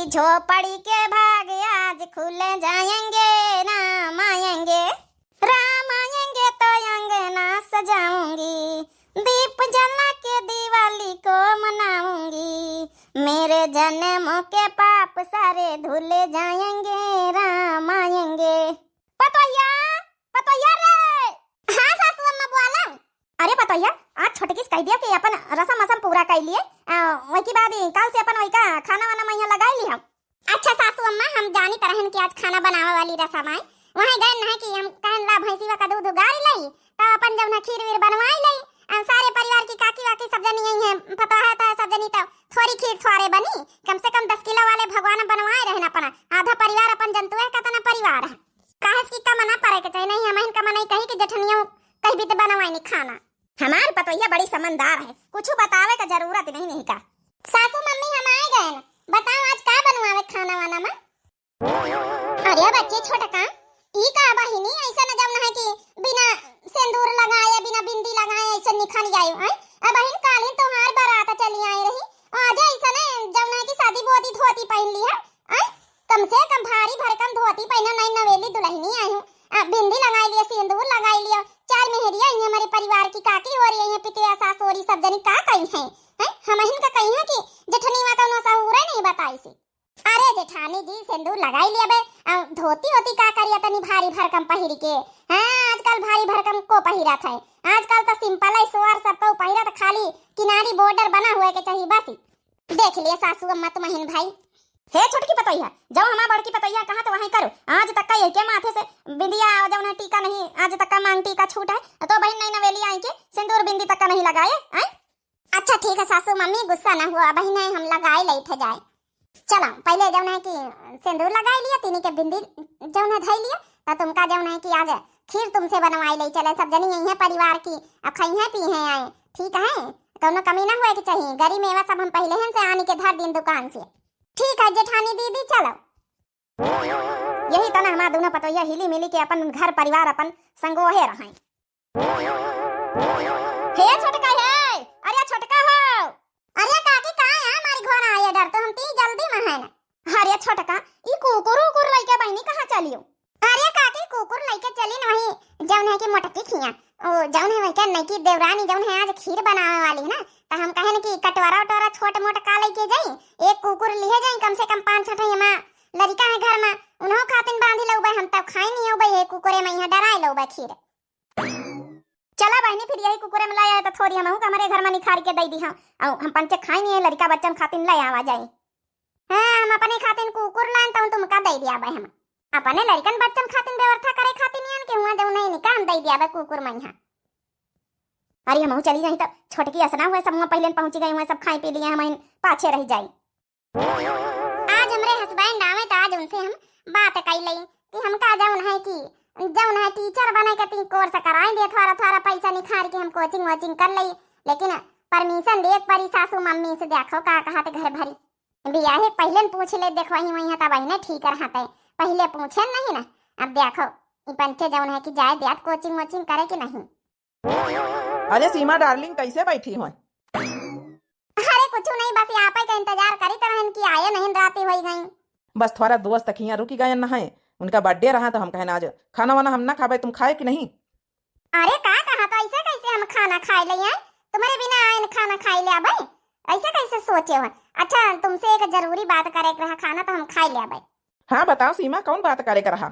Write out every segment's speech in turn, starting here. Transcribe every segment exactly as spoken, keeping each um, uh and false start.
झोपड़ी के भाग आज खुल जाएंगे, राम आएंगे, राम आएंगे तो अंगना सजाऊंगी, दीप जला के दिवाली को मनाऊंगी, मेरे जन्मों के पाप सारे धुल जाएंगे, राम आएंगे। पतोहिया, पतोहिया रे। हाँ सासू अम्मा, बोला। अरे पतोहिया, आज छोटकी से कह दियो कि अपन रसम असम पूरा कर लिए, आ, वही के बाद ही काल से अपन वही का खाना वाना मैं यहाँ लगाई ली हम। अच्छा सासू अम्मा, हम जानी तरहन कि आज खाना बनावे वाली रसम आए, वहाँ गए ना कि हम कहन ला भैंसीवा का दूध उगार लई, तब अपन जौन है खीर वीर बनवाई लई, आ, सारे परिवार की काकी वाकी सब जनी यही है, पतोहा तो है सब जनी, तो थोड़ी खीर थोड़े बनी, कम से कम दस किलो वाले भगवान बनवाए रहन अपना, आधा परिवार अपन जंतु है, कितना परिवार है। काहे से कि कमना परे के चाही, नहीं हमहिन कमना ही कही कि जेठनियों कही भी तो बनवाई नहीं खाना। हमार पतोहिया बड़ी समझदार है, कुछ बतावे का जरूरत नहीं, नहीं का। सासू मम्मी हम आए गए न, बताओ आज का बनवावे खाना वाना में? अरे बच्चे छोटका, ई का बहिनी ऐसा न जौन है कि बिना सिंदूर लगाए, बिना बिंदी लगाए ऐसे निखन जाए हैं? अब बहिन काल ही तोहार बारात चली आई रही, आज ऐसा न जौन है कि सादी बोदी धोती पहन ली है, हैं? कम से कम भारी भरकम धोती पहनो, नई नवेली दुल्हनी आई हूँ। आ, बिंदी लगाई लियो, सिंदूर लगाई लियो, चार मेहरिया आई हैं, हमारे परिवार की काकी हो रही है, पितिया सासोरी सब जनी का कही हैं, हैं? हमहिन का कही है कि जेठनीवा कौनो सहूरे नहीं बताई सी। अरे जेठानी जी, सिंदूर लगाई लिया बे, आ, धोती होती का करिया तनी भारी भरकम पहिर के, हाँ, आजकल भारी भरकम को पहिरत है, आजकल तो simple है, सोर सब को पहिरत, खाली किनारी border बना हुए के चाहिए बस। देख लिया सासू अम्मा तुमहिन भाई। हे छोटकी पतोहिया, जब हमार बड़की पतोहिया कहा तो वहीं करो। आज तक का यही के माथे से बिंदिया जौन है टीका नहीं, आज तक का मांग टीका छूट है, तो बहिन नई नवेली आई के सिंदूर बिंदी तक का नहीं लगाए, हैं? अच्छा ठीक है सासू मम्मी, गुस्सा ना हुआ, बहिन है हम लगाए लई थे जाए। चलो पहले जौन है कि सिंदूर लगाई लिया, तीनी के बिंदी जौन है धई लिया, तो तुमका जौन है कि आज खीर तुमसे बनवाई ले चले, सब जनी यही है परिवार की, अब खाई है पी है आए, ठीक है, कौनो कमी ना हुए के चाहिए। गरी मेवा सब हम पहले हन से आनी के धर दिन दुकान से। ठीक है जेठानी दीदी, चलो। यही तना हमार दोनों पतोहिया हिली मिली के अपन घर परिवार अपन संगोहे रहें। हे छोटका हे, अरे छोटका हो। अरे काकी का है हमारी घर आए डर तो हम ती जल्दी में है ना। अरे छोटका, ई कुकुर उकुर लइके बहिनी कहाँ चलियो? अरे काकी, कुकुर लइके चली न वही, जौन है कि मोटकी खिया, ओ, जौन है वही के नईकी देवरानी, जौन है आज खीर बनावे वाली है ना, तो हम कहे न कि कटोरा उटोरा छोट मोट का लइके जाई, एक कुकुर लिहे जाई, कम से कम पाँच छठ हमा लड़िका है घर में, उन्हों खातिन बांधी लउबे, हम तब खाई नहीं होबे, ये कुकुरे में यहाँ डराए लउबे खीर। चला बहिनी, फिर यही कुकुरे में ले आए तो थोड़ी हमहू के हमरे घर में निखार के दे दी हम, और हम पंचे खाई नहीं है, लड़िका बच्चन खातिन ले आवा जाए। हाँ, हम अपने खातिन कुकुर लान तउन तुमका दे दिया बे हम। अपने लड़िकन बच्चन खातिन व्यवस्था करे खातिन यान के हुआ जउन है निका हम दे दिया बे कुकुर मैहा। अरे हमहू चली जाई तब छोटकी असना हुए सब हुआ पहले पहुँची गई हुए सब खाई पी लिए हम पाछे रह जाई। आज हमरे husband आवे तो आज उनसे हम बात कई लई कि हमका जउन है कि जउन है teacher बने के ती course कराई दे, थोड़ा थोड़ा पैसा निखार के हम coaching वोचिंग कर लई, लेकिन permission ले परी सासू मम्मी से, देखो का कहत घर भरी। बियाहे पहिले न पूछ ले, देखो ही वही तब ही ने ठीक रहते, पहिले पूछे नहीं ना। अब देखो ई पंचे जउन है कि जाए दियात coaching वोचिंग करे कि नहीं। अरे सीमा darling, कैसे बैठी हो? अरे कुछ नहीं, बस यहाँ पे का इंतजार करी तरहन की आए नहीं, राती होई गई। बस थोड़ा दोस्त खिया रुकी गए न है, उनका birthday रहा तो हम कहन आज खाना वाना हम ना खाबे, तुम खाए कि नहीं? अरे का कहा तो ऐसे कैसे हम खाना खाए ले आए? तुम्हारे बिना आए न खाना खाए ले आबे? ऐसे कैसे सोचे हो? अच्छा तुमसे एक जरूरी बात करे के रहा, खाना तो हम खाए ले आबे। हाँ बताओ सीमा, कौन बात करे के रहा?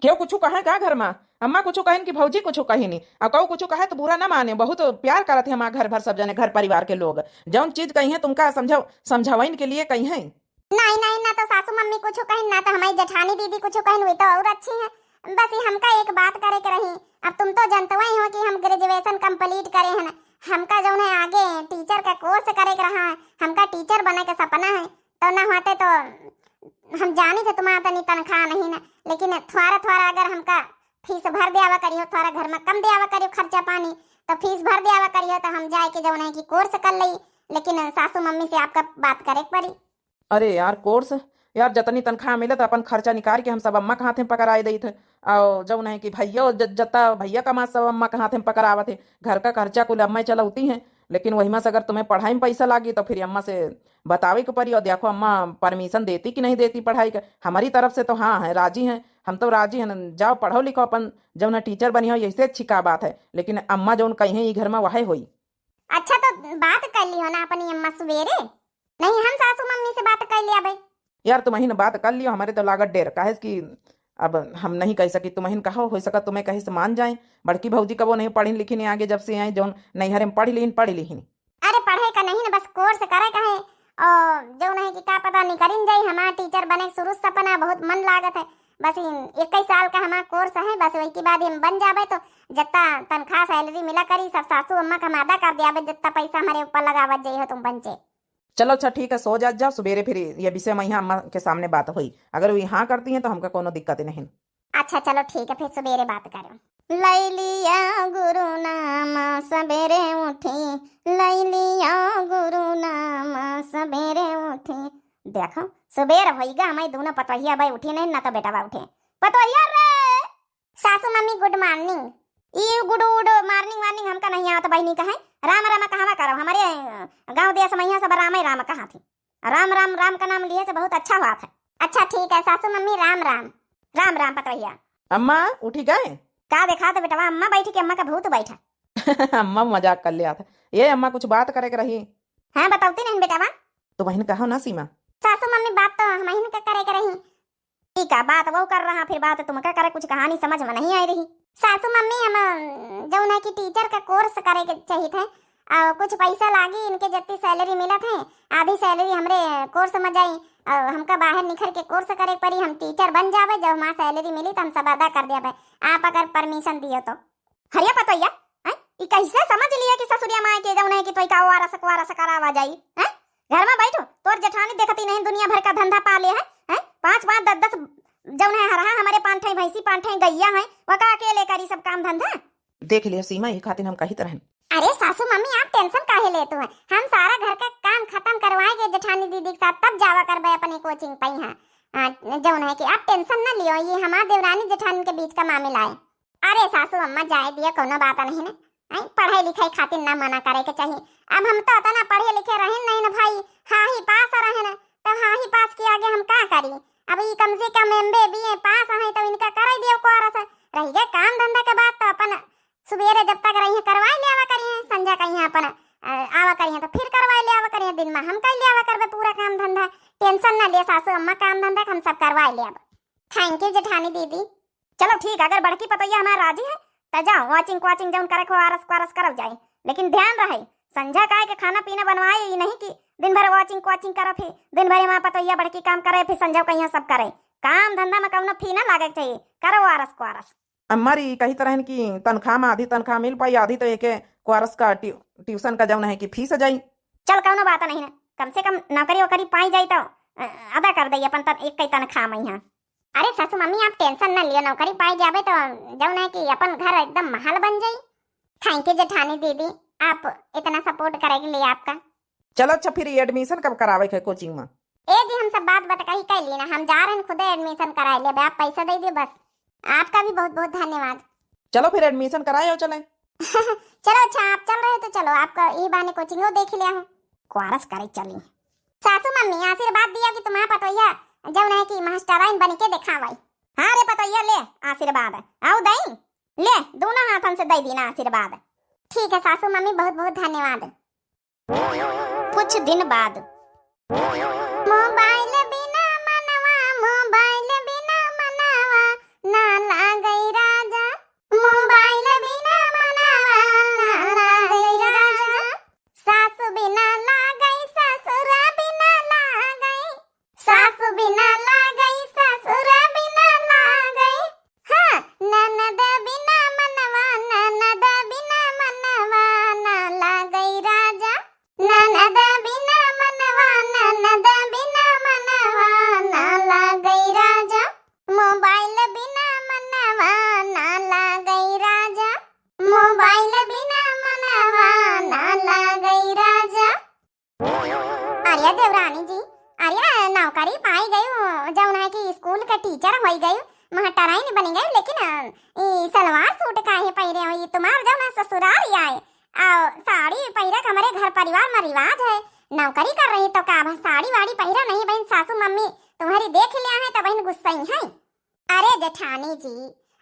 केहू कुछ कहे का घर में? अम्मा कुछ कहिन कि भौजी कुछ कहिनी? और कहू कुछ कहे तो बुरा ना माने, बहुत प्यार करत है हमार घर भर सब जने, घर परिवार के लोग। जौन चीज कही है तुमका समझाव-, समझावइन के लिए कही है। नहीं नहीं, ना तो सासू मम्मी कुछ कहिन, ना तो हमारी जेठानी दीदी कुछ कहिन, वे तो और अच्छी हैं। बस ये हमका एक बात करे के रही, अब तुम तो जनतवा ही हो कि हम graduation complete करे हैं, हमका जौन है आगे teacher का course करे के रहा है, हमका teacher बने के सपना है, तो ना होते तो हम जानी थे तुम्हारा तनी तनख्वाह नहीं ना, लेकिन थोड़ा थोड़ा अगर हमका फीस भर देवा करियो, थोड़ा घर में कम देवा करियो खर्चा पानी, तो फीस भर देवा करियो, तो हम जाए के जौन है कि course कर लई। लेकिन सासू मम्मी से आपका बात करे के पड़ी। अरे यार, course यार, जतनी तनख्वाह मिले तो अपन खर्चा निकाल के हम सब अम्मा के हाथे पकड़ाए देत है। और जौन है कि भैया ज-, जता भैया कमा सब अम्मा के हाथे पकड़ावत है, घर का खर्चा कुल अम्मा चलौती हैं। लेकिन वही मा से अगर तुम्हें पढ़ाई में पैसा लागी तो फिर अम्मा से बतावे के पड़ी। और देखो अम्मा permission देती कि नहीं देती पढ़ाई का। हमारी तरफ से तो हाँ है, राजी हैं, हम तो राजी हैं, जाओ पढ़ो लिखो, अपन जौन है teacher बनी हो, यही से अच्छी का बात है। लेकिन अम्मा जौन कही है ई घर में वही होई। अच्छा, तो बात कर लियो ना अपनी अम्मा सुबेरे। नहीं, हम सासू मम्मी से बात कर लिया भाई। यार, तुमहिन बात कर लियो, हमारे तो लागत डेर, काहे कि अब हम नहीं कह सकी, तुमहिन कहो, हो सका तुम्हें कहे से मान जाए। बड़की भौजी कबो नहीं पढ़ी लिखी नहीं आगे, जब से आई जौन नैहरे में पढ़ लीन, पढ़ लीन। अरे पढ़े का नहीं ना, बस course करे का है। और जौन है कि का पता निकरिन जाई, हमारा teacher बने के शुरू से सपना बहुत मन लागत है। बस इन इक्कीस साल का हमारा course है, बस वही के बाद हम बन जाबे तो जितना तनख्वाह salary मिला करी सब सासू अम्मा का हम अदा कर दियाबे, जितना पैसा हमारे ऊपर लगावत जाई हो तुम पंचे। चलो अच्छा ठीक है, सो जात जाओ, सुबेरे फिर ये विषय में यहाँ अम्मा के सामने बात होई। अगर वो हाँ करती हैं तो हमका कोनो दिक्कत नहीं। अच्छा चलो ठीक है, फिर सुबेरे बात करो। लैलिया गुरु नाम सबेरे उठी, लैलिया गुरु नाम सबेरे उठी। देखो सुबेर होइगा, हमारी दोनों पतोहिया भाई उठी नहीं ना तो बेटा बा उठे। पतोहिया रे, सासू मम्मी good morning। ई good good morning वार्निंग हमका नहीं आवत बहिनी कहे। राम राम कहवा करो, हमारे, अ, गाँव देश में यहाँ सब राम ही राम कहा थी। राम राम राम का नाम लिए से बहुत अच्छा हुआ था। अच्छा ठीक है सासू मम्मी, राम राम। राम राम पतोहिया। अम्मा उठी गए? का देखा तो बेटवा, अम्मा बैठी के अम्मा का भूत बैठा। अम्मा मजाक कर लिया था। ये अम्मा कुछ बात करे के रही। हाँ बतौती नहीं बेटवा। तो बहन कहो ना सीमा। सासू मम्मी बात तो हम ही का करे के रही। ई का बात वो कर रहा, फिर बात तुमका करे, कुछ कहानी समझ में नहीं आई रही। सासू मम्मी, हम, अ, जौन है कि teacher का course करे के चाहित है, और कुछ पैसा लागी, इनके जत्ती salary मिलत है, आधी salary हमरे course में जाई, और हमका बाहर निखर के course करे के पड़ी, हम teacher बन जाबे, जब हमार salary मिली तो हम सब अदा कर देबे, आप अगर permission दियो तो। हरिया पतोहिया, हैं? ई कैसे समझ लिया कि ससुरिया माय के जौन है कि तोई का वारस, वारस करावा जाई, हैं? घर में बैठो, तोर जेठानी देखती नहीं, दुनिया भर का धंधा पाले है, हैं? पाँच, पाँच, दस, दस जौन है हरहा हमारे पाँच ठे भैंसी, पाँच ठे गैया है, वो का अकेले करी सब काम धंधा? देख लियो सीमा, यही खातिर हम कहित रहन। अरे सासू मम्मी, आप tension काहे लेत हो? हम सारा घर का काम खत्म करवाए के जेठानी दीदी के साथ तब जावा करबे अपनी coaching पइहाँ। आ, जौन है कि आप tension ना लियो, ये हमार देवरानी जेठानी के बीच का मामला है। अरे सासू अम्मा, जाए दिया, कोनो बात नहीं ना। आई, पढ़ाई लिखाई खातिर ना मना करे के चाहिए। अब हम तो इतना पढ़े लिखे रहे नहीं ना भाई, हाँ ही पास रहे ना, तब हाँ ही पास के आगे हम का करी? अब ई कम से कम M B B A पास है, तब इनका कराई दियो कोरस। रह गए काम धंधा के बात, तो अपन सुबेरे जब तक रही करवाई ले आवा करिए, संझा कहीं अपन, अ, आवा करिए तो फिर करवाई ले आवा करिए, दिन में हम कर ले आवा करबे पूरा काम धंधा। Tension ना ले सासू अम्मा, काम धंधा हम सब करवाई ले आवा। Thank you जेठानी दीदी। चलो ठीक, अगर बड़की पतोहिया हमार राजी है, त जाओ, वाचिंग क्वाचिंग जौन करे को आरस क्वारस करल जाए, लेकिन ध्यान रहे, संझा काहे के खाना पीना बनवाए, ई नहीं कि दिन भर वाचिंग क्वाचिंग करब ही, दिन भर हमार पतोहिया बड़की काम करे, फिर संझा कहिया सब करे। काम धंधा में कौनो फी ना लागे के चाहिए, करो आरस क्वारस। अम्मा री कहित रहन कि तनख्वाह में आधी तनख्वाह मिल पाई, आधी तो एके क्वारस का ट्यू-, tuition का जौन है कि फीस जाई। चल कौनो बात नहीं ना, कम से कम नौकरी वोकरी पाई जाई तो, अ, अदा कर दई अपन तन-, एक कई तनख्वाह में यहाँ। अरे सासू मम्मी, आप tension ना लियो, नौकरी पाई जाबे तो जौन है कि अपन घर एकदम महल बन जाई। Thank you जेठानी दीदी, आप इतना support करे के लिए आपका। चलो अच्छा, फिर ये admission कब करावे के है coaching में? ए जी, हम सब बात बतकही कर ली ना, हम जा रहे हैं खुदे admission कराए लेबे, आप पैसा दे दियो बस। आपका भी बहुत बहुत धन्यवाद। चलो फिर admission कराए हो चले। चलो अच्छा, आप चल रहे हो तो चलो, आपका ई बहाने coaching देख लिया हो। क्वारस करे चली। सासू मम्मी आशीर्वाद दिया कि तुम्हारा पतोहिया जौन है कि मास्टराइन बन के देखावाई। हाँ रे पतोहिया, ले आशीर्वाद, आओ दई, ले दोनों हाथन से दई दीना आशीर्वाद। ठीक है सासू मम्मी, बहुत बहुत धन्यवाद। कुछ दिन बाद। मोबाइल बिना मनवा, मोबाइल बिना मनवा ना लागई राजा, मोबाइल बिना मनवा ना लागई राजा। सासु बिना लागई, ससुर बिना लागई, सासु बिना लागई, ससुर बिना लागई। हाँ, ननद बिना मनवा, ननद बिना मनवा ना लागई राजा। ननद बिना मनवा, ननद बिना मनवा ना लागई राजा। मोबाइल बिना मनवा ना लागई राजा। मोबाइल बिना मनवा ना लागई राजा। अरे देवरानी जी, अरे नौकरी पाई गयू, जौन है कि स्कूल के teacher होई गयू, महटराइन बनी गयू, लेकिन, अ, ई सलवार सूट काहे पहिरे हो? ई तुम्हार जौन है ससुराल आए, और साड़ी पहिरा के हमरे घर परिवार में रिवाज है। नौकरी कर रही तो का अब साड़ी वाड़ी पहिरा नहीं बहिन, सासू मम्मी तुम्हारी देख लिया है तो बहिन गुस्सई है। अरे जेठानी जी,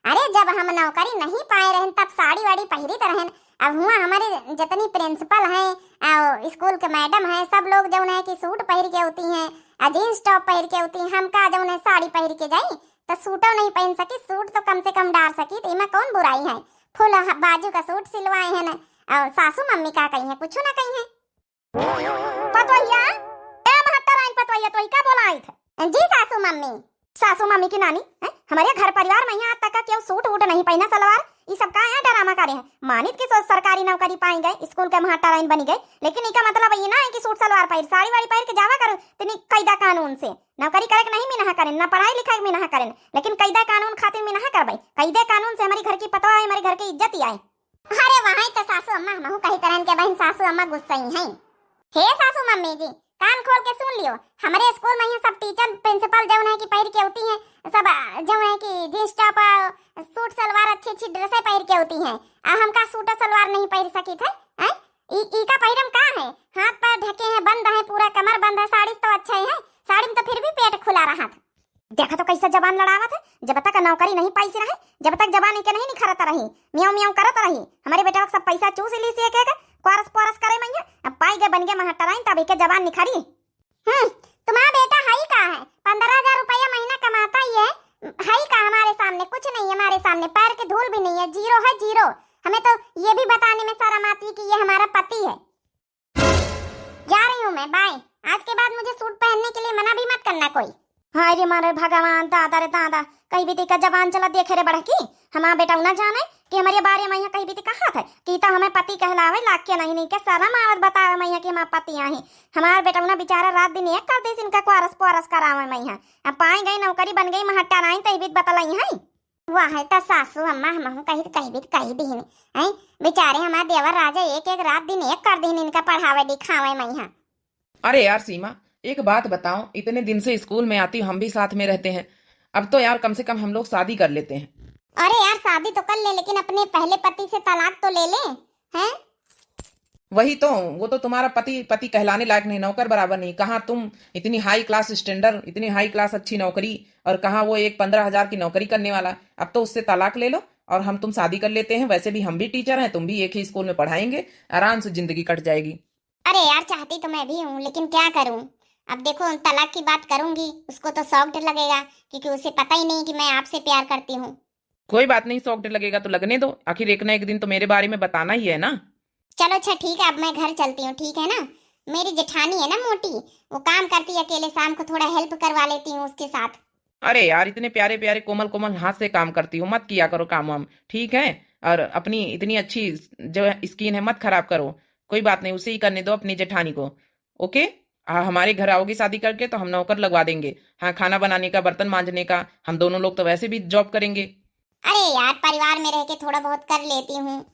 अरे जब हम नौकरी नहीं पाए रहन तब साड़ी वाड़ी पहिरित रहन। अब हुआ हमारे जितनी प्रिंसिपल हैं और स्कूल के मैडम हैं, सब लोग जौन है कि सूट पहिर के होती हैं और जींस टॉप पहिर के होती हैं। हम का जौन है साड़ी पहिर के जाई तो सूटो नहीं पहन सकी, सूट तो कम से कम डार सकी, तो इमा कौन बुराई है? फुल ह-, बाजू का सूट सिलवाए हैं न, और सासू मम्मी का कही है, कुछ ना कही है। पतोहिया, ए महट्टराइन पतोहिया, तोही का बोलाइत है? जी सासू मम्मी। सासू मम्मी की नानी, हैं? हमरे घर परिवार में यहाँ आज तक का केहू सूट वूट नहीं पहिना सलवार, ई सब का है ड्रामा करे हैं? मानित की सो-, सरकारी नौकरी पाई गए, स्कूल के महट्टराइन बनी गए, लेकिन इका मतलब ये ना है कि सूट सलवार पहिर, साड़ी वाड़ी पहिर के जावा करो, तनी कायदा कानून से। नौकरी करे के नहीं मिनहा करेन, ना पढ़ाई लिखाई के मिनहा करेन, लेकिन कायदा कानून खातिर मिनहा करबे। कायदे कानून से हमारी घर की पतवा है, हमारे घर की इज्जत ही आए। अरे वहाँ तो सासू अम्मा, हमहू कही तरहन के बहन सासू अम्मा गुस्सई हैं। हे सासू मम्मी जी, कान खोल के सुन लियो, हमरे स्कूल में ये सब टीचर प्रिंसिपल जौन है कि पहिर के होती हैं, सब, अ, जौन है कि जींस टॉप, अ, सूट सलवार, अच्छी अच्छी ड्रेसें पहिर के होती हैं। आ हमका सूट सलवार नहीं पहिर सकी थे, हैं? ई, ई का पहिरम का है? हाथ पैर ढके हैं, बंद है, पूरा कमर बंद है, साड़ी तो अच्छा है, साड़ी में तो फिर भी पेट खुला रहा था। देखा तो कैसे जबान लड़ावत है, जब तक नौकरी नहीं पाई से रहे, जब तक जबान के नहीं निखरत रही, म्याऊं म्याऊं करत रही। हमारे बेटा का सब पैसा चूस ली से एक एक, कोरस पोरस करे मैया, अब पाई गए बन गए महट्टराइन, तब एक जबान निखरी। हम्म, तुम्हारा बेटा है का है, पंद्रह हजार रुपया महीना कमाता ही है, है का हमारे सामने? कुछ नहीं है हमारे सामने, पैर की धूल भी नहीं है, जीरो है जीरो। हमें तो ये भी बताने में शर्म आती है कि ये हमारा पति है। जा रही हूँ मैं, बाय। आज के बाद मुझे सूट पहनने के लिए मना भी मत करना कोई। हाय रे मारे भगवान, दादा रे दादा, कहीं भी तेका जबान चला देखे रे बड़की। हमार बेटा ना जाने कि हमारे बारे में यहाँ कहीं भी ते कहा था कि तो हमें पति कहलावे लाग के नहीं, नहीं के शर्म आवत बतावे में यहाँ कि हमार पति आहे। हमार बेटा ना बेचारा रात दिन एक कर देस इनका कोरस पोरस करावे में यहाँ। अब पाए गई नौकरी बन गई महट्टराइन तही भी बतलाई है। वाह, त सासू अम्मा, हमहू कही त कही भी त कही दीहिन। हैं, बेचारे हमार देवर राजा एक एक रात दिन एक कर दीहिन इनका पढ़ावे लिखावे में यहाँ। अरे यार सीमा, एक बात बताओ, इतने दिन से स्कूल में आती हो, हम भी साथ में रहते हैं, अब तो यार कम से कम हम लोग शादी कर लेते हैं। अरे यार, शादी तो कर ले, लेकिन अपने पहले पति से तलाक तो ले ले, हैं? वही तो, वो तो तुम्हारा पति, पति कहलाने लायक नहीं, नौकर बराबर नहीं। कहाँ तुम इतनी हाई क्लास स्टैंडर्ड, इतनी हाई क्लास अच्छी नौकरी, और कहाँ वो एक पन्द्रह हजार की नौकरी करने वाला। अब तो उससे तलाक ले लो और हम तुम शादी कर लेते हैं। वैसे भी हम भी टीचर हैं, तुम भी एक ही स्कूल में पढ़ाएंगे, आराम से जिंदगी कट जाएगी। अरे यार, चाहती तो मैं भी हूँ, लेकिन क्या करूँ? अब देखो, तलाक की बात करूँगी, उसको तो शॉक्ड लगेगा, क्योंकि उसे पता ही नहीं कि मैं आपसे प्यार करती हूँ। कोई बात नहीं, शॉक्ड लगेगा तो लगने दो, आखिर एक ना एक दिन तो मेरे बारे में बताना ही है ना। चलो अच्छा ठीक है, अब मैं घर चलती हूँ, ठीक है ना? मेरी जेठानी है ना मोटी, वो काम करती है अकेले, शाम को थोड़ा हेल्प करवा लेती हूँ उसके साथ। अरे यार, इतने प्यारे प्यारे कोमल कोमल हाथ से काम करती हो, मत किया करो काम वाम, ठीक है? और अपनी इतनी अच्छी जो स्किन है, मत खराब करो, कोई बात नहीं, उसे ही करने दो अपनी जेठानी को, ओके? हाँ, हमारे घर आओगी शादी करके तो हम नौकर लगवा देंगे। हाँ, खाना बनाने का, बर्तन मांजने का, हम दोनों लोग तो वैसे भी जॉब करेंगे। अरे यार, परिवार में रह के थोड़ा बहुत कर लेती हूँ।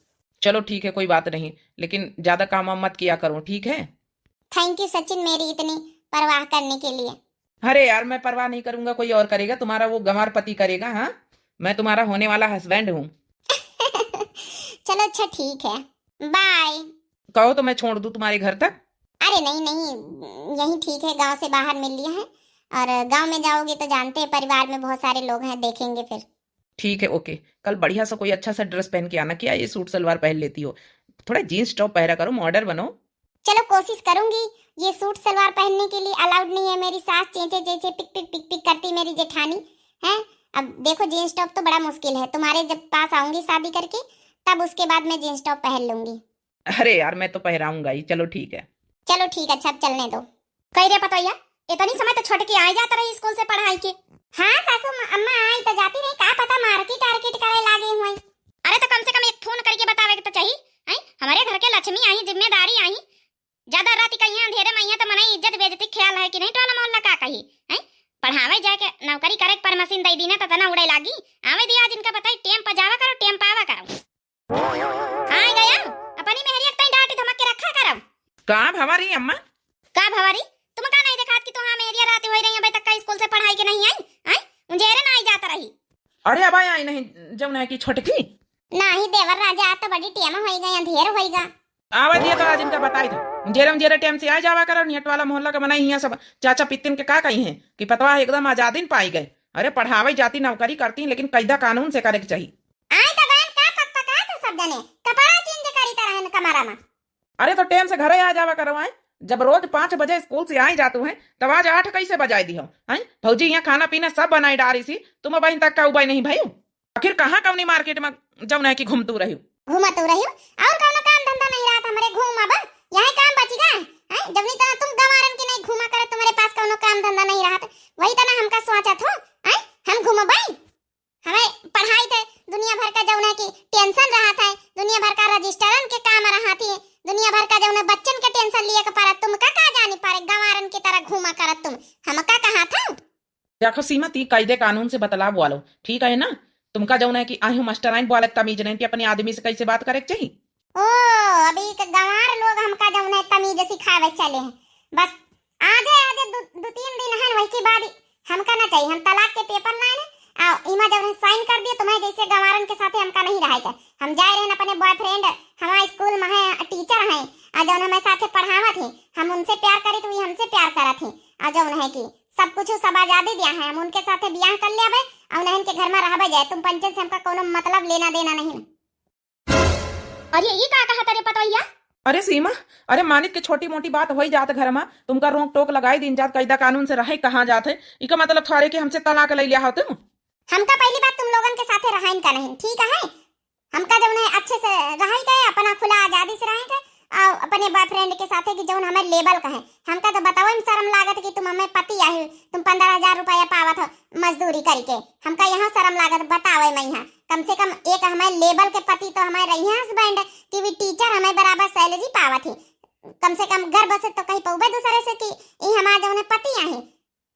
चलो ठीक है, कोई बात नहीं, लेकिन ज्यादा काम वाम मत किया करो, ठीक है? थैंक यू सचिन, मेरी इतनी परवाह करने के लिए। अरे यार, मैं परवाह नहीं करूंगा, कोई और करेगा, तुम्हारा वो गंवार पति करेगा। हाँ, मैं तुम्हारा होने वाला हस्बैंड हूँ। चलो अच्छा ठीक है, बाय। कहो तो मैं छोड़ दूँ तुम्हारे घर तक? अरे नहीं नहीं, यही ठीक है, गांव से बाहर मिल लिया है, और गांव में जाओगे तो जानते हैं परिवार में बहुत सारे लोग हैं, देखेंगे फिर। ठीक है, ओके। कल बढ़िया सा कोई अच्छा सा ड्रेस पहन के आना। क्या ये सूट सलवार पहन लेती हो? थोड़ा जींस टॉप पहरा करो, मॉडर्न बनो। चलो कोशिश करूंगी। ये सूट सलवार पहनने के लिए अलाउड नहीं है, मेरी सास चेंचे चेंचे पिक पिक पिक पिक करती मेरी जेठानी। हैं, अब देखो जींस टॉप तो बड़ा मुश्किल है, तुम्हारे जब पास आऊंगी शादी करके तब उसके बाद मैं जींस टॉप पहन लूंगी। अरे यार, मैं तो पहराऊंगा ही। चलो ठीक है। चलो ठीक है, अच्छा अब चलने दो। कही रे पतोहिया, इतनी समय तो छोटकी आए जात रही स्कूल से पढ़ाई के। हाँ सासू म-, अम्मा आई तो जाती रही, का पता मार्केट आर्केट करे लागे हुए। अरे तो कम से कम एक फोन करके बतावे के तो चाहिए, हैं? हमारे घर के लक्ष्मी आई, जिम्मेदारी आई, ज्यादा राती कहीं अंधेरे में आई तो मनई इज्जत बेइज्जती ख्याल है कि नहीं, टोला मोहल्ला का कही, हैं? पढ़ावे जाके नौकरी करे पर मशीन दे दीना तो तना उड़े लागी, आवे दिया आज इनका बताई, टेम पर जावा करो, टेम पर आवा करो। आए गया, अपनी मेहरिया के तई डांट धमक के रखा करब। का भवा रही अम्मा? का भवा रही? तुम का नहीं देखात कि तोहार मेहरिया राती होई रही, अबे तक का स्कूल से पढ़ाई के नहीं आई? हैं? उंजेरे ना आई जात रही। अरे अब आई नहीं, जब नहीं कि छोटकी। नाही देवर राजा, तो बड़ी टेम होई गई, अंधेर होई गा। आवे दिया तो आज इनका बताई था। जेरम जेरे टाइम से आ जावा करो, नियट वाला मोहल्ला का मनई हियाँ सब चाचा पित्तिन के का कही हैं कि पतवा एकदम आजादिन पाई गए। अरे पढ़ावे जाती, नौकरी करती, लेकिन कैदा कानून से करे के चाहिए। आई तो बहन का पक पका तो सब जने कपड़ा चेंज करी तरह कमरा में। अरे तो टाइम से घरे आ जावा करो, आए जब रोज पाँच बजे स्कूल से आई जातू हैं, तब आज आठ कैसे बजाए दी हो? हैं भौजी, यहाँ खाना पीना सब बनाई डारी सी, तुम बहन तक का उबाई नहीं भई? आखिर कहाँ कौनी मार्केट में जौन है कि घूमतू रही? घूमतू रही और कौनो काम धंधा नहीं रहत हमरे घूम अब, यही काम बची गा? हैं जौनी तरह तुम गंवारन के नहीं घूमा करत, तुम्हारे पास कौनो काम धंधा नहीं रहत, वही तरह हमका सोचत हो, हैं हम घूमबई? हमें पढ़ाई थे, दुनिया भर का जौन है कि टेंशन रहत है, दुनिया भर का रजिस्टरन के काम रहत है, दुनिया भर का जौन है बच्चन के टेंशन लिए के परत, तुम का का जानी पारे गंवारन की तरह घूमा करत तुम, हम का कहा था? देखो सीमा, ती कायदे कानून से बतलाव वालो, ठीक है ना? तुमका जौन है कि आही मास्टराइन बोले तमीज नहीं, कि अपने आदमी से कैसे बात करे के चाहिए। ओ, अभी के गंवार लोग हमका जौन है तमीज सिखावे चले हैं। बस आजे, आजे दु, दु तीन दिन हन, वही के बाद ही हमका ना चाहिए। हम तलाक के पेपर लाए ने, आ इमा जौन है साइन कर दिए, तुम्हें जैसे गंवारन के साथे हमका नहीं रहे के। हम जाए रहन अपने बॉयफ्रेंड, हमारे स्कूल में है टीचर हैं, आ जौन हमें साथे पढ़ावत हैं, हम उनसे प्यार करी तो वही हमसे प्यार करत हैं। आ जौन है कि सब कुछ सब आजादी दिया है, हम उनके साथे बियाह कर लेबे और उन्हन के घर में रहबे जाए। तुम पंचन से हमका कोनो मतलब लेना देना नहीं। अरे ई का कहा तरे पतोहिया? अरे सीमा, अरे मानित के छोटी मोटी बात होई जात घर में, तुमका रोक टोक लगाई दीन जात, कायदा कानून से रहे कहाँ जात है, इका मतलब थोड़े के हमसे तलाक ले लिया हो तुम? हमका पहली बात तुम लोगन के साथे रहाइन का नहीं, ठीक है? हमका जौन है अच्छे से रहाई का है, अपना खुला आजादी से रहाई का है, और अपने बॉयफ्रेंड के साथे कि जौन हमें लेबल का है। हमका तो बतावे में शर्म लागत कि तुम हमें पति आही, तुम पन्द्रह हजार रुपया पावत हो मजदूरी करके। हमका यहाँ शर्म लागत बतावे में यहाँ। कम से कम एक हमें लेबल के पति तो हमें रही है हस्बैंड, कि वी टीचर हमें बराबर सैलरी पावत ही। कम से कम गर्व से तो कही पौबे दूसरे से कि ई हमार जौन है पति आही।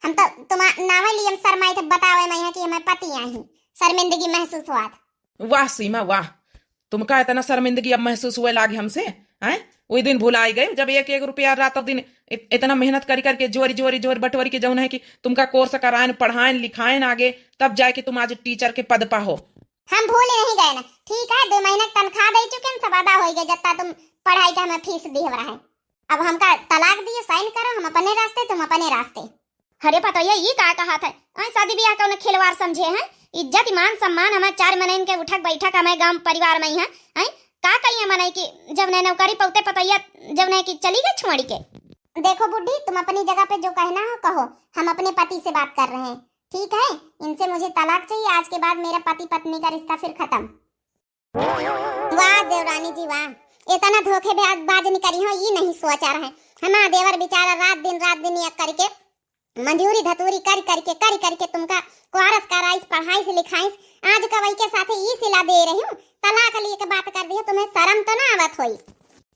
हम तो तुम्हार नावे लिए हम शर्माई थे बतावे में यहाँ कि हमें पति आही। शर्मिंदगी महसूस हुआ था। वाह सीमा वाह, तुमका इतना शर्मिंदगी अब महसूस हुए लागे हमसे, हैं? वही दिन भुलाई गए जब एक एक रुपया रात दिन इत-, इतना मेहनत करी करके जोरी जोरी जोरी बटोरी के जौन है कि तुमका कोर्स कराएन, पढ़ाएन, लिखाएन आगे, तब जाके तुम आज टीचर के पद पा हो। हम भूले नहीं गए ना, ठीक है, दो महीना की तनख्वाह दे चुके हैं, सब अदा हो गए, जत्ता तुम पढ़ाई का हमें फीस दी हो रहा है। अब हमका तलाक दिए, साइन करो, हम अपने रास्ते, तुम अपने रास्ते। अरे पतोहिया, ई का कहा था? आए शादी ब्याह कौन खिलवाड़ समझे हैं? इज्जत, ईमान, सम्मान हमारे चार मनइन के उठक बैठक हमारे गांव परिवार में ही है। आए का कहिए मनई कि जब ने नौकरी पौते पतोहिया जब ने कि चली गई छोड़ के। देखो बुढ़ी, तुम अपनी जगह पे जो कहना हो कहो, हम अपने पति से बात कर रहे हैं, ठीक है? इनसे मुझे तलाक चाहिए, आज के बाद मेरा पति पत्नी का रिश्ता फिर खत्म। वाह देवरानी जी वाह, इतना धोखेबाज निकली हो, ई नहीं सोचा रहे। हमारा देवर बेचारा रात दिन, रात दिन एक करके मंजूरी धतूरी कर करके, कर करके तुमका कोरस कराइस, पढ़ाइस, लिखाइस। आज का वही के साथे ई सिला दे रही हूँ, तलाक लिए के बात कर दी हो, तुम्हें शर्म तो ना आवत होई?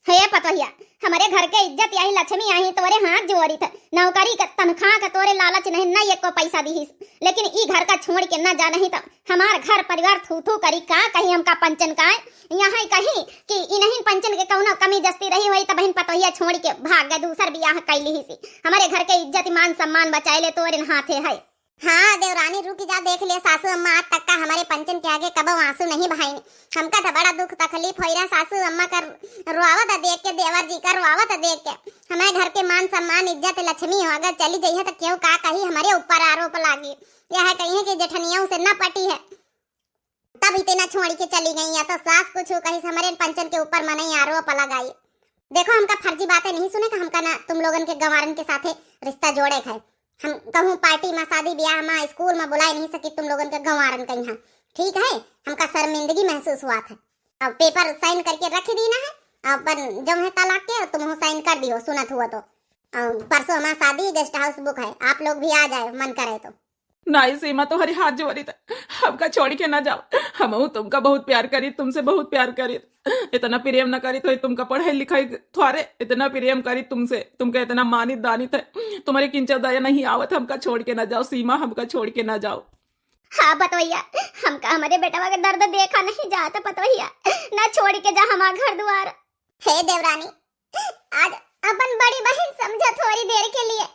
हे पतोहिया, हमरे घर के इज्जत यही लक्ष्मी आही, तोरे हाथ जोड़ी थे, नौकरी के तनख्वाह का तोरे लालच नहीं, न एको पैसा दीहिस, लेकिन ई घर का छोड़ के न जा, नहीं तो हमार घर परिवार थू थू करी। का कही हमका पंचन का, यहाँ कही कि इन्हीं पंचन के कौनो कमी जस्ती रही हुई, तब बहन पतोहिया छोड़ के भाग गए, दूसर बियाह कैली ही सी। हमारे घर के इज्जत, ईमान, सम्मान बचाए ले तोरे हाथे है। हाँ देवरानी, रुक जा, देख ले सासू अम्मा, आज तक का हमारे पंचन के आगे कबो आंसू नहीं बहाइन। हमका तो बड़ा दुख तकलीफ होई रहा सासू अम्मा का रोआवत देख के, देवर जी का रोआवत देख के। हमारे घर के मान सम्मान, इज्जत, लक्ष्मी हो, अगर चली जइहे तो क्यों का कही, हमारे ऊपर आरोप लागी, यह कही कि जेठनियों से न पटी है। तब इतना छोड़ के चली गई, या तो सास कुछ कही, हमारे पंचन के ऊपर मनई आरोप लगाई। देखो, हमका फर्जी बातें नहीं सुने का, हमका ना तुम लोगन के गंवारन के साथे रिश्ता जोड़े का है। हम कहूँ पार्टी में, शादी ब्याह में, स्कूल में बुलाई नहीं सकी तुम लोगन के गंवारन कहीं, हाँ, ठीक है? हमका शर्मिंदगी महसूस हुआ था। अब पेपर साइन करके रख दीना है, अपन जो है तलाक के, तुम साइन कर दियो, सुनत हुआ तो। और परसों हमारा शादी, गेस्ट हाउस बुक है, आप लोग भी आ जाए, मन करे तो। नाई सीमा, तोहरे हाथ जोड़ी त, हमका छोड़ के ना जाओ। हमहू तुमका बहुत प्यार करी, तुमसे बहुत प्यार करी। इतना प्रेम ना करी तो तुमका पढ़ाई लिखाई थोरे, इतना प्रेम करी तुमसे, तुमका इतना मानित दानित है, तुम्हारे किंचव दया नहीं आवत, हमका छोड़ के ना जाओ सीमा, हमका छोड़ के ना जाओ। हाँ पतोहिया, हमका हमारे बेटवा के दर्द देखा नहीं जात पतोहिया, ना छोड़ के जा हमार घर द्वार। हे देवरानी, आज अपन बड़ी बहन समझा थोड़ी देर के लिए।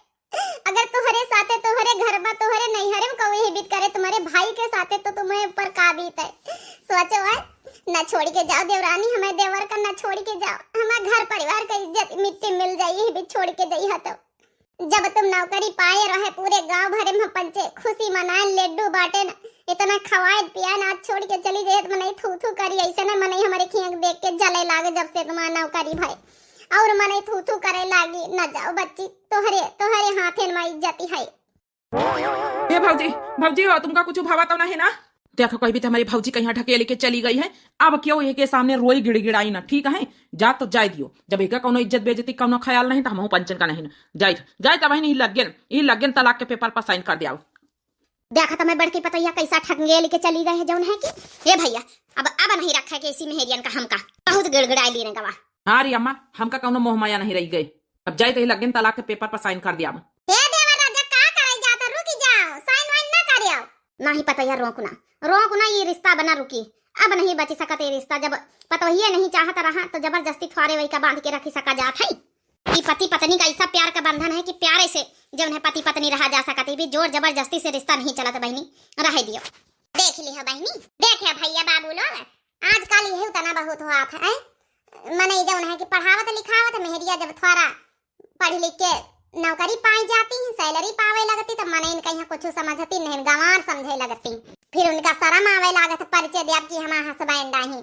अगर तोहरे साथे, तोहरे घर में, तोहरे नैहरे में कोई ही बीत करे, तुम्हारे भाई के साथे तो तुम्हें ऊपर का बीत है, सोचो है। ना छोड़ के जाओ देवरानी, हमें देवर का ना छोड़ के जाओ। हमार घर परिवार का इज्जत मिट्टी मिल जाई, यही भी छोड़ के जइहा तो। जब तुम नौकरी पाए रहे, पूरे गांव भरे में पंचे खुशी मनाए, लड्डू बांटेन, इतना खवाए पियाए, आज छोड़ के चली जाए तो मनई थू थू करी। ऐसे ना मनई हमारे खियाँ देख के जले लागे, जब से तुम्हार नौकरी भय और मनई थू थू करे लागी। न जाओ बच्ची, तोहरे तोहरे हाथे मा इज्जत है। ए भौजी, भौजी हो, तुमका कुछ भावा तो नहीं ना? देखो, कोई भी तो हमारी भौजी कहीं ढकेल के चली गई है। अब क्यों ये के सामने रोई गिड़गिड़ाई ना, ठीक है? जा तो जाए दियो, जब एका कौनो इज्जत बेइज्जती कौनो ख्याल नहीं तो हमहू पंचन का नहीं ना। जाए, जाए तब ही नहीं लग गेन, ई लग गेन तलाक के पेपर पर साइन कर दियाओ। देखा तो मैं बड़की पतैया कैसा ठगेल के चली गए है जौन है कि, हे भैया, अब अब नहीं रखा है कि इसी मेहरियन का हमका बहुत गिड़गिड़ाई लेने गवा। हाँ रे अम्मा, हमका कौनो मोह माया नहीं रही गए। अब जाए तो ही लग गेन तलाक के पेपर पर साइन कर दियाओ। हे देवर राजा, का करे जाता, रुकी जाओ, साइन वाइन ना करियो। नहीं पतैया, रोक ना, रोक ना, ये रिश्ता बना रुकी। अब नहीं बची सकत ये रिश्ता। जब पतोहिए नहीं चाहत रहा तो जबरदस्ती थोड़े वही का बांध के रखी सका जात है। ई पति पत्नी का ऐसा प्यार का बंधन है कि प्यारे से जौन है पति पत्नी रहा जा सकत है। भी जोर जबरदस्ती से रिश्ता नहीं चलत बहनी, रह दियो। देख लिहो बहनी, देखे भैया बाबू लोग, आजकल यही उतना बहुत हुआ था, हैं? मने जौन है कि पढ़ावत लिखावत मेहरिया जब थोड़ा पढ़ लिख के नौकरी पाई जाती ही, सैलरी पावे लगती, तो मनइन कहीं कुछ समझती नहीं, गंवार समझे लगती। फिर उनका शर्म आवे लागत परिचय देब कि हमार हस्बैंड आही।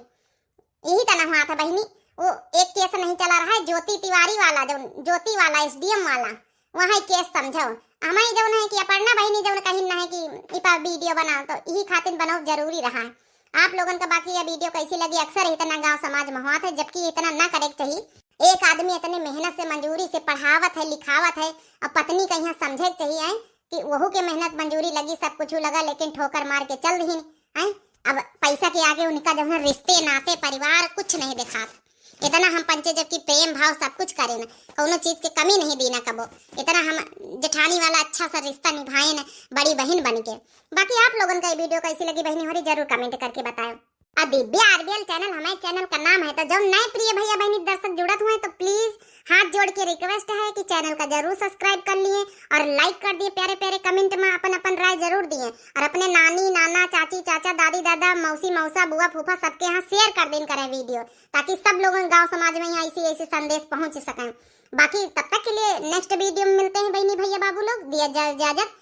यही तना हुआ था बहिनी, वो एक केस नहीं चला रहा है, ज्योति तिवारी वाला, जो ज्योति वाला, एसडीएम वाला, वहाँ केस समझो। हमारी जौन है कि अपर्णा बहिनी जौन कहीं ना है कि इपा वीडियो बनाओ, तो यही खातिर बनाओ जरूरी रहा है। आप लोगन का बाकी यह वीडियो कैसी लगी, अक्सर इतना गांव समाज में हुआ था, जबकि इतना ना करे के चाहिए। एक आदमी इतने मेहनत से, मजूरी से पढ़ावत है, लिखावत है, अब पत्नी का यहाँ समझे के चाहिए है कि वहू के मेहनत मजूरी लगी, सब कुछ लगा, लेकिन ठोकर मार के चल दीन है। अब पैसा के आगे उनका जौन है रिश्ते नाते परिवार कुछ नहीं दिखात। इतना हम पंचे जबकि प्रेम भाव सब कुछ करे न, कौनो चीज के कमी नहीं दीना कबो। इतना हम जेठानी वाला अच्छा सा रिश्ता निभाए न, बड़ी बहन बन के। बाकी आप लोगन का ये वीडियो कैसी लगी बहनी होरी, जरूर कमेंट करके बताएं। आ दिव्या आरबीएल चैनल हमारे चैनल का नाम है, तो जौन नए प्रिय भैया बहनी दर्शक जुड़त हुए तो प्लीज हाथ जोड़ के रिक्वेस्ट है कि चैनल का जरूर सब्सक्राइब कर लिए और लाइक कर दिए, प्यारे प्यारे कमेंट में अपन अपन राय जरूर दिए और अपने नानी नाना, चाची चाचा, दादी दादा, मौसी मौसा, बुआ फूफा सबके यहाँ शेयर कर देन करें वीडियो, ताकि सब लोगन गांव समाज में यहाँ ऐसी ऐसी संदेश पहुँच सकें। बाकी तब तक के लिए नेक्स्ट वीडियो में मिलते हैं बहनी भैया बाबू लोग, दिया जा इजाजत।